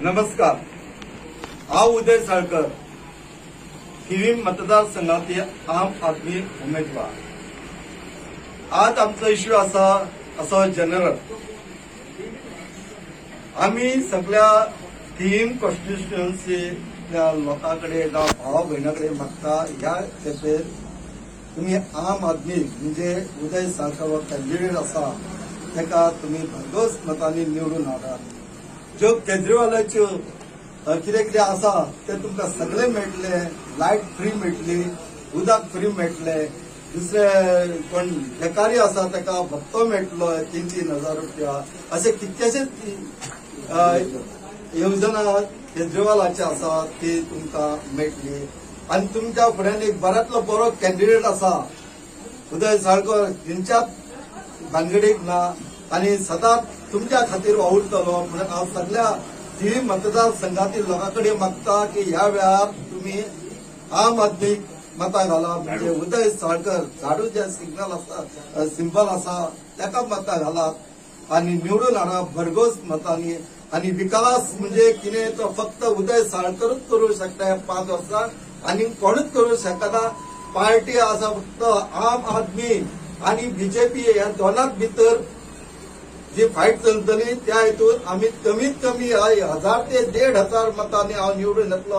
नमस्कार. हांव उदय साळकर, थिवीम मतदारसंघातील आम आदमी उमेदवार. आज आमचो इश्यू आसा असो जनरल, आमी सगळ्या थिवीम कॉन्स्टिट्युएन्सीच्या लोकां कडेन जावं भावा भयणा कडेन मागता, ह्या खेपेर तुमी आम आदमी म्हणजे उदय साळकर हो कॅन्डिडेट आसा, ताका तुमी भरघोस मतांनी निवडून हाडात. ज्यो केजरीवालाच्यो कितें कितें आसा तें तुमकां सगळें मेळटलें. लायट फ्री मेळटली, उदक फ्री मेळटलें, दुसरे कोण बेकारी आसा ताका भत्तो मेळटलो 3-3 हजार रुपया. असे कितकेशेच येवजणां केजरीवालाची आसा, ती तुमकां मेळटली. आनी तुमच्या फुड्यान एक बऱ्यांतलो बरो कॅन्डिडेट आसा, उदय साळकर, तेंच्यात भानगडीक ना आणि सदांच तुमच्या खातीर वावुरतलो. म्हणून हांव सगळ्या थिवी मतदारसंघातील लोकां कडेन मागता की ह्या वेळार तुमी आम आदमी मतां घाला, म्हणजे उदय साळकर, झाडू जे सिग्नल आसा, सिंबल आसा, ताका मतां घालात आणि निवडून हाडा भरघोस मतांनी. आणि विकास म्हणजे कितें, तो फक्त उदय साळकरूच करूं शकता ह्या 5 वर्सां, आनी कोणूच करूं शकना. पार्टी आसा फक्त आम आदमी आणि बीजेपी, ह्या दोनांत भितर जी फायट चलतली, त्या हितून आमी कमीत कमी 1000 ते 1500 मतांनी हांव निवडून येतलो.